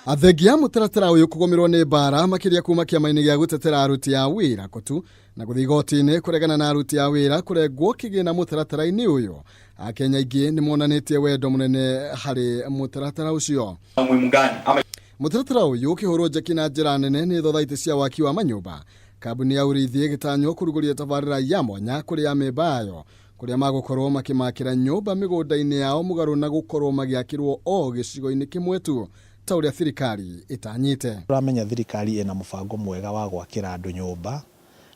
Athengia mũtaratara ũyũ kũgũmĩrwo nĩ mbara makĩria kuma kĩama-inĩ gĩa gũtetera aruti a wĩra KOTU na gũthiĩ igoti-inĩ kũregana na aruti a wĩra kũrengwo kĩgĩna mũtaratara-inĩ ũyũ. Akenya aingĩ nĩ monanĩtie wendo mũnene harĩ mũtaratara ũcio. Mũtaratara ũyũ ũkĩhũrwo njeki na njĩra nene nĩ thothaitĩ cia waki wa manyũmba. Kambuni ya ũrĩithi ĩgĩtanywo kũrugũria tabarĩra ya mwanya kũrĩ amemba ayo kũrĩa magũkorwo makĩmakĩra nyũmba mĩgũnda-inĩ yao mũgarũ na gũkorwo magĩakĩrwo o gĩcigo-inĩ kĩmwe tu ta ũrĩa thirikari ĩtanyĩte. Tũramenya thirikari ĩna mũbango mwega wa gwakĩra andũ nyũmba,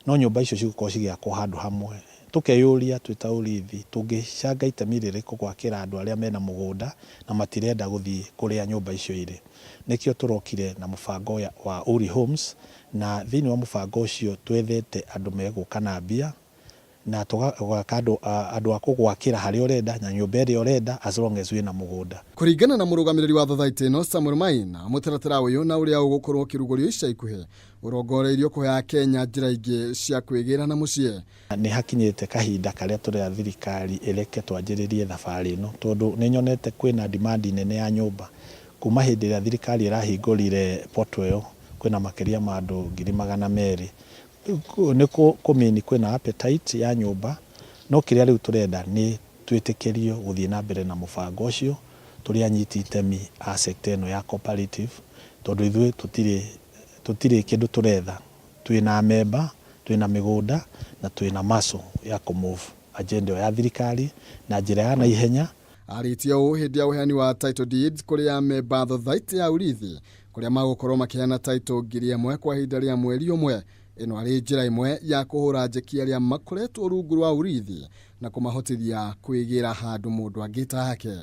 no nyũmba icio cigũkorwo cigĩakwo handũ hamwe. Tũkeyũria twĩ ta ũrĩithi tũngĩcanga itemi rĩrĩkũ gwakĩra andũ arĩa mena mũgũnda na matirenda gũthiĩ kũrĩa nyũmba icio irĩ. Nĩkĩo tũrokire na mũbango wa Uri Homes, na thĩinĩ wa mũbango ũcio twethete andũ megũka na mbia na tũgaka andũ andũ a kũgwakĩra harĩa ũrenda na nyũmba ĩrĩa ũrenda, as long as wĩna mũgũnda. Kũringana na mũrũgamĩrĩri wa thothaitĩ ĩno Samuel Maina, mũtaratara ũyũ na ũrĩa ũgũkorwo ũkĩrugũrio ica ikuhĩ ũrongoreirio kũhe Akenya njĩra ingĩ cia kwĩgĩra na mũciĩ. Nĩ hakinyĩte kahinda karĩa tũrera thirikari ĩreke twanjĩrĩrie thabarĩ ĩno, tondũ nĩ nyonete kwĩna demand nene ya nyũmba. Kuma hĩndĩ ĩrĩa thirikari ĩrahingũrire portal ĩyo, kwĩna makĩria ma andũ 200,000. Nĩ kũmĩni kwĩna appetite ya nyũmba, no kĩrĩa rĩu tũrenda nĩ twĩtĩkĩrio gũthiĩ na mbere na mũbango ũcio tũrĩ anyiti itemi a sector ĩno ya cooperative, tondũ ithuĩ tũtirĩ kĩndũ tũretha. Twĩna amemba, twĩna mĩgũnda na twĩna muscle ya kũ move agenda ĩyo ya thirikari na njĩra ya naihenya. Arĩtie ũũ hĩndĩ ya ũheani wa title deeds kũrĩ amemba thothaitĩ ya ũrithi kũrĩa magũkorwo makĩheana title 1000 kwa ihinda rĩa mweri ũmwe. Ĩno arĩ njĩra ĩmwe ya kũhũra njeki arĩa makoretwo rungu rwa ũrithi na kũmahotithia kwĩgĩra handũ mũndũ angĩta hake.